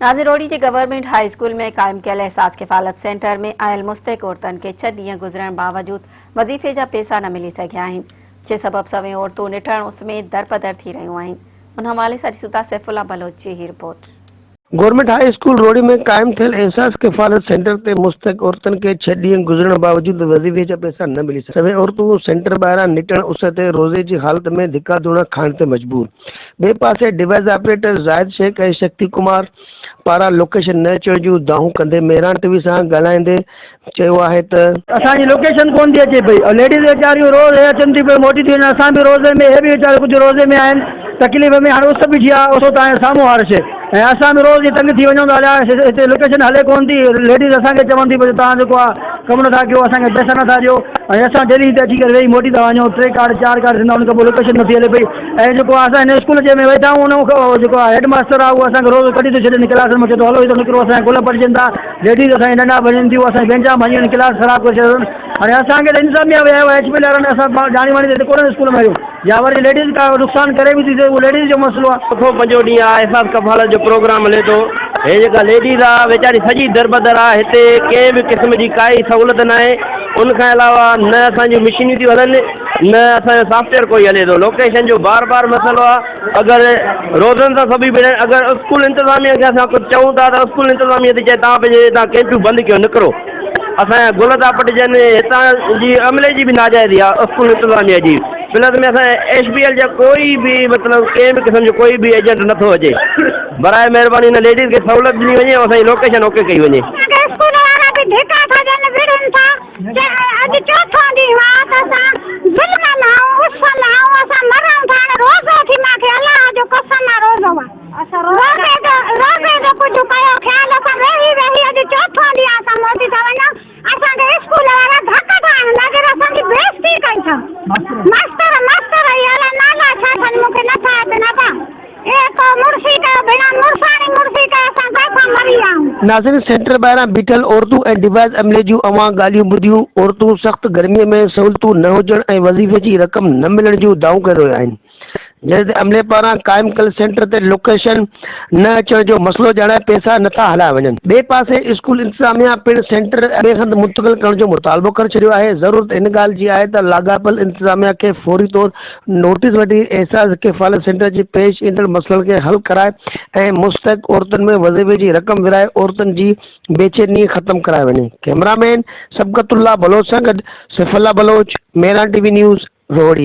ناظر روهڙي جي government high school ۾ قائم ڪيل احساس ڪفالت سينٽر ۾ آيل مستحق عورتن کي ڇهه ڏينهن گذرڻ باوجود وظيفي جا پيسا نه ملي سگهيا آهن جنهن سبب سوين عورتون نٽهڻ اس ۾ درپدر ٿي رهيون آهن ان حوالي سان ڏسون ٿا سيف الله بلوچ جي هي report. Government high school Rohri ۾ قائم ٿيل احساس ڪفالت سينٽر تي مستحق عورتن کي ڇهه ڏينهن گذرڻ باوجود وظيفي جا پيسا نه ملي سگهيا سوين عورتون سينٽر ٻاهران نٽهڻ اس تي روزي جي حالت ۾ ڌڪا ڌوڻا کائڻ تي مجبور ٻئي پاسي ڊوائيس آپريٽر زاهد شيخ ۽ شڪتي ڪمار پاران لوڪيشن نه اچڻ جون دانهون ڪندي مهراڻ ٽي وي سان ڳالهائيندي چيو آهي ته. اسان جي لوڪيشن ڪونه ٿي اچي پئي ۽ ليڊيز ويچاريون روز هي اچن ٿيون پيون موٽي ٿيون وڃن اسان به روزي ۾ هي به ويچارا ڪجهه روزي ۾ آهن تڪليف ۾ هاڻي اس بيٺي آهي اس تان سامهون هر شي ۽ اسان به روز تنگ ٿي وڃون ٿا هليا هتي لوڪيشن هلي ڪونه ٿي ليڊيز اسان کي چون ٿي پيون توهان جيڪو آهي ڪم نٿا ڪيو اسان کي پئسا نٿا ڏيو ۽ اسان ڊيلي هتي اچي ڪري ويهي موٽي ٿا وڃون ٽي ڪارڊ چار ڪارڊ ٿيندا ان کان پوء لوڪيشن نٿي هلي پئي ۽ جيڪو اسان هن اسڪول جي ۾ ويٺا آهيون ان کان جيڪو هيڊ ماستر آهي اهو اسان کي روز ڪڍي ٿو ڇڏي ڪلاس ۾ چئي ٿو هلو هتو نڪرو اسان جا گل پٽجن ٿا ليڊيز اسان جا ڏنڊا ڀڃن ٿيون اسان جي بينچان ڀڃي ڪلاس خراب ڪري ڇڏيو اٿن هاڻي اسان کي ته انتظاميا ويهايو آهي ايڇ پي وارن اسان ڄاڻي واڻي ته هتي ڪونه اسڪول ۾ آهيون يا وري ليڊيز ڪا نقصان ڪري به ٿي ته اهو ليڊيز جو مسئلو آهي. چوٿون پنجون ڏينهن آ احساس ڪفالت جو پروگرام هلي ٿو هي جيڪا ليڊيز آ ويچاري سڄي دربدر آ هتي ڪنهن به قسم جي ڪائي سهولت ناهي ان کان علاوه نه اسان جون مشينيون ٿيون هلن نه اسان جو سافٽويئر ڪوئي هلي ٿو لوڪيشن جو بار بار مسئلو آ اگر روزن سان سڀئي بيٺا آهن اگر اسڪول انتظاميه کي اسان ڪجهه چئون ٿا ته اسڪول انتظاميه ٿي چئي توهان پنهنجي هتان ڪيمپيون بند ڪيو نڪرو اسان جا گل ٿا پٽجن هتان جي عملي جي به ناجائزي آ اسڪول انتظاميه جي پلس ۾ اسان ايس بي ايل جا ڪوئي به مطلب ڪنهن به قسم جو ڪوئي به ايجنٽ نٿو اچي برائي مهرباني هن ليڊيز کي سهولت ڏني وڃي ۽ اسان جي لوڪيشن اوڪي ڪئي وڃي. اسان کي اسڪول وارا به ڌڪا ٿا ڏين وڙهن ٿا چي اڄ چوٿون ڏينهن آ ته اسان ظلم ۾ آهيون اس ۾ آهيون اسان مرون ٿا هاڻي روزو ٿي مان کي الله جو قسم آ روزو آ روزي جو روزي جو ڪجهه ڪيو خيال اسان ويهي ويهي اڄ چوٿون ڏينهن اسان موٽي ٿا وڃون اسان کي اسڪول وارا ڌڪ ٿا هڻن اگر اسان جي بيعزتي ڪئي اٿن ماستر ماستر اهي الاء نالا ڇا اٿن مون کي نٿا اچن ابا اي ڪو مڙسي ڪيو ڀيڻا مڙساڻي مڙسي ڪيو اسان ڪاٿان مري ويا آهيون. ناظرين سينٽر ٻاهران بيٺل عورتون ۽ ڊوائيس عملي جون اوهان ڳالهيون ٻڌيون، عورتون سخت گرمي ۾ سهولتون نه هجڻ ۽ وظيفي جي رقم نه ملڻ جون دانهون ڪري رهيون آهن. جڏهن ته عملي پاران قائم ڪيل سينٽر تي لوڪيشن نه اچڻ جو مسئلو ڄاڻائي پئسا نٿا هلايا وڃن. ٻئي پاسي اسڪول انتظاميا پڻ سينٽر ٻئي هنڌ منتقل ڪرڻ جو مطالبو ڪري ڇڏيو آهي. ضرورت ان ڳالهه جي آهي ته لاڳاپيل انتظاميا کي فوري طور نوٽيس وٺي احساس ڪفالت سينٽر جي پيش ايندڙ مسئلن کي حل ڪرائي ۽ مستحق عورتن ۾ وظيفي جي رقم ورهائي عورتن جي بيچيني ختم ڪرائي وڃي. ڪئميرا مين صبغت الله بلوچ سان گڏ Saif Ullah Baloch, Mehran T V news, Rohri.